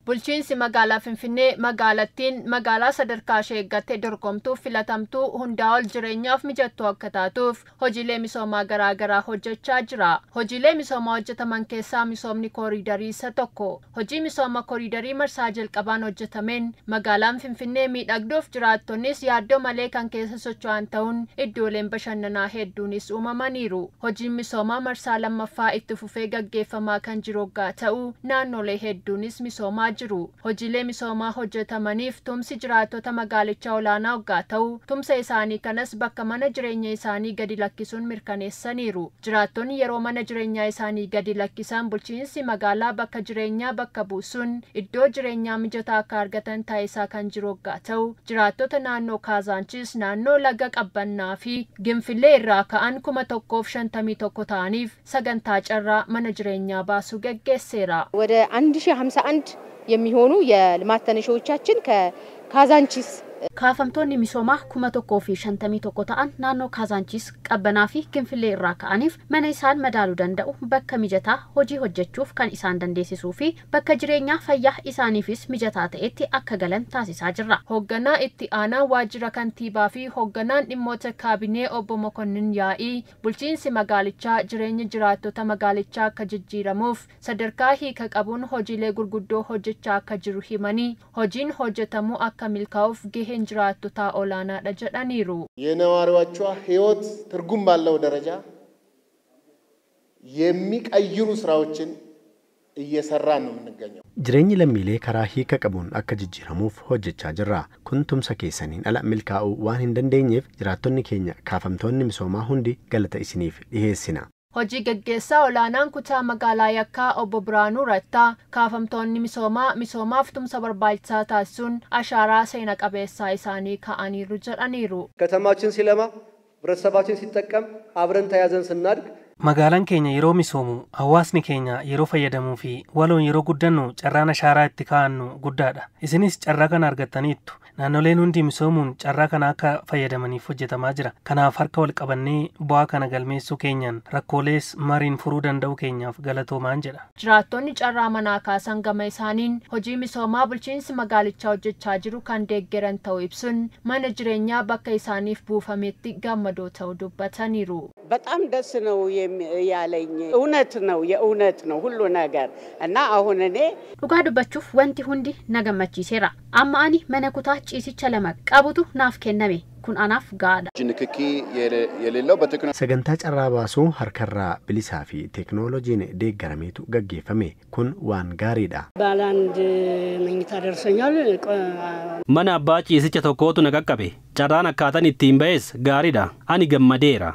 Bulchiinsi magaalaa Finfinnee magaalattiin magaalaa sadarkaa ishee eeggattee dorgomtuuf filatamtuu hundaa ol jireenyaaf mijattuu akka taatuuf hojiilee misoomaa garaa garaa hojjechaa jira. Hojiilee misoomaa hojjetaman keessaa misoomni kooriidarii isa tokko. Hojii misooma kooriidarii marsaa jalqabaan hojjetameen magaalaan Finfinnee miidhagduuf jiraattonnis yaaddoo malee kan keessa socho'an ta'uun iddooleen bashannanaa hedduunis uumamaniiru. Hojiin misoomaa marsaa lammaffaa itti fufee gaggeeffamaa kan jiru hoggaa ta'u naannolee hedduunis misoomaa jiru. Hojiilee misoomaa hojjetamaniif tumsi jiraattota magaalichaa olaanaa hoggaa ta'u tumsa isaanii kanas bakka mana jireenya isaanii gadi lakkisuun mirkaneessaniiru. Jiraattonni yeroo mana jireenyaa isaanii gadi lakkisan bulchiinsi magaalaa bakka jireenyaa bakka buusuun iddoo jireenyaa mijataa akka argatan taasisaa kan jiru hoggaa ta'u jiraattota naannoo Kaazaanchis naannoo laga Qabbannaa fi Ginfilee irraa ka'an 1051 ta'aniif sagantaa carraa mana jireenyaa baasuu gaggeesseera. ወደ 1051 የሚሆኑ የልማት ተነሺዎቻችን ከካዛንቺስ Kaafamtoonni misoomaa 1051 ta'an naannoo Kaazaanchis Qabbanaa fi Ginfilee irraa ka'aniif mana isaan madaaluu danda'u bakka mijataa hojii hojjechuuf kan isaan dandeessisuu fi bakka jireenyaa fayyaa isaaniifis mijataa ta'etti akka galan taasisaa jirra. Hoogganaa itti aanaa waajjira kantiibaa fi hoogganaan dhimmoota kaabinee obbo Mokonnin Yaa'ii bulchiinsi magaalichaa jireenya jiraattota magaalichaa akka jijjiiramuuf sadarkaa hiika qabuun hojiilee gurguddoo hojjechaa akka jiru himanii hojiin hojjetamuu akka milkaa'uuf gaheen jiraattotaa olaanaadha jedhaniiru. የነዋሪዎቿ ሕይወት ትርጉም ባለው ደረጃ የሚቀይሩ ስራዎችን እየሰራን ነው የምንገኘው። Jireenyi lammiilee karaa hiika qabuun akka jijjiiramuuf hojjechaa jirra. Kun tumsa keessaniin ala milkaa'uu waan hin dandeenyeef jiraattonni keenya kaafamtoonni misoomaa hundi galata isiniif dhiheessina. Hojii gaggeessaa olaanaan kutaa magaalaa Yakkaa obbo Biraanuu Rattaa kaafamtoonni misoomaa misoomaaf tumsa barbaachisaa taasisuun ashaaraa seena qabeessaa isaanii ka'aniiru jedhaniiru. ከተማችን ሲለማ ህብረተሰባችን ሲጠቀም አብረን ተያዘን ስናድግ Magaalaan keenya yeroo misoomu, hawaasni keenya yeroo fayyadamuu fi waloon yeroo guddannu carraan ashaaraa itti kaa'annu guddaadha. Isinis carraa kana argattaniittu. Naannoleen hundi misoomuun carraa kana akka fayyadamaniif hojjetamaa jira. Kanaaf harka wal qabannee bu'aa kana galmeessuu keenyaan rakkoolees mariin furuu danda'uu keenyaaf galatoomaan jedha. Jiraattonni carraa manaa kaasan gama isaaniin hojii misoomaa bulchiinsi magaalichaa hojjechaa jiru kan deeggaran ta'uu ibsuun mana jireenyaa bakka isaaniif buufametti gammadoo ta'uu dubbataniiru. በጣም ደስ ነው ያለኝ። እውነት ነው፣ የእውነት ነው ሁሉ ነገር እና አሁን እኔ Dhugaa dubbachuuf wanti hundi na gammachiiseera. Amma ani mana kutaa ciisicha lama qabutu naaf kenname. Kun anaaf gahaadha. ንክኪ የሌለው በቴክኖሎጂ Sagantaa carraa baasuu harkarraa bilisaa fi teeknooloojiin deeggarameetu gaggeeffame. Kun waan gaariidha. ባለ አንድ መኝታ ደርሶኛል። Mana abbaa ciisicha tokkootu na qaqqabe. Carraan akkaataan ittiin ba'es gaariidha. Ani gammadeera.